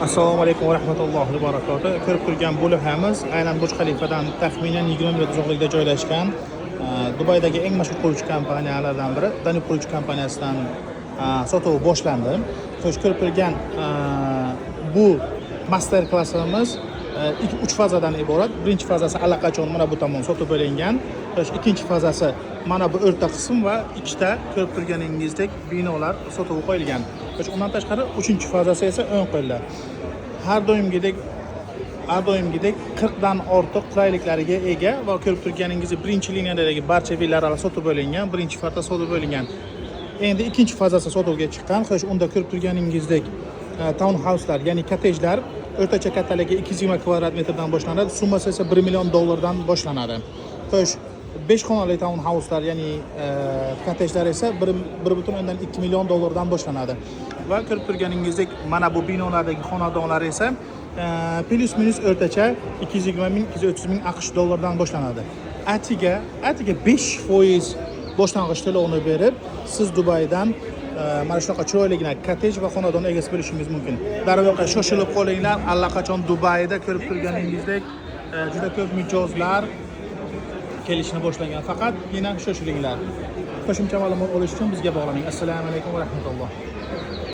Assalomu alaykum va rahmatullohi va barakatuh. Ko'rib turgan bu lavhamiz aynan Burj Xalifadan taxminan 20 metr uzoqlikda joylashgan Dubaydagi eng mashhur quruvchi kompaniyalardan biri Danube quruvchi kompaniyasidan sotuv boshlandi. Xo'sh, ko'rib turgan bu master klassimiz ikki uch fazadan iborat. Birinchi fazasi allaqachon mana bu tomon sotib bo'lingan. Xo'sh, ikkinchi fazasi mana bu o'rta qism va ikkita ko'rib turganingizdek binolar sotuvga qo'yilgan. Xo'sh, undan tashqari uchinchi fazasi esa o'ng qo'lda. Har doimgidek 40 dan ortiq qulayliklariga ega va ko'rib turganingizdek birinchi liniyadagi barcha villalar sotib bo'lingan, birinchi faza sotib bo'lingan. Endi ikkinchi fazasi sotuvga chiqqan. Xo'sh, unda ko'rib turganingizdek townhouselar, ya'ni kottejlar o'rtacha kattaligi 220 kvadrat metrdan boshlanadi. Summasi esa 1 million dollardan boshlanadi. Xo'sh, 5 xonali townhouselar, ya'ni kottejlar esa 1,2 million dollardan boshlanadi. Va ko'rib turganingizdek mana bu binolardagi xonadonlar esa плюс минус o'rtacha 220 ming, 230 ming AQSh dollaridan boshlanadi. Atiga 5% boshlang'ich to'lovini berib, siz Dubaydan mana shunaqa chiroyligina kottej va xonadon egasi bo'lishingiz mumkin. Darvoqe, shoshilib qolinglar, allaqachon Dubayda ko'rib turganingizdek juda ko'p mijozlar kelishni boshlagan. Faqatgina shoshilinglar. Qo'shimcha ma'lumot olish uchun bizga bog'laning. Assalomu alaykum va rahmatulloh.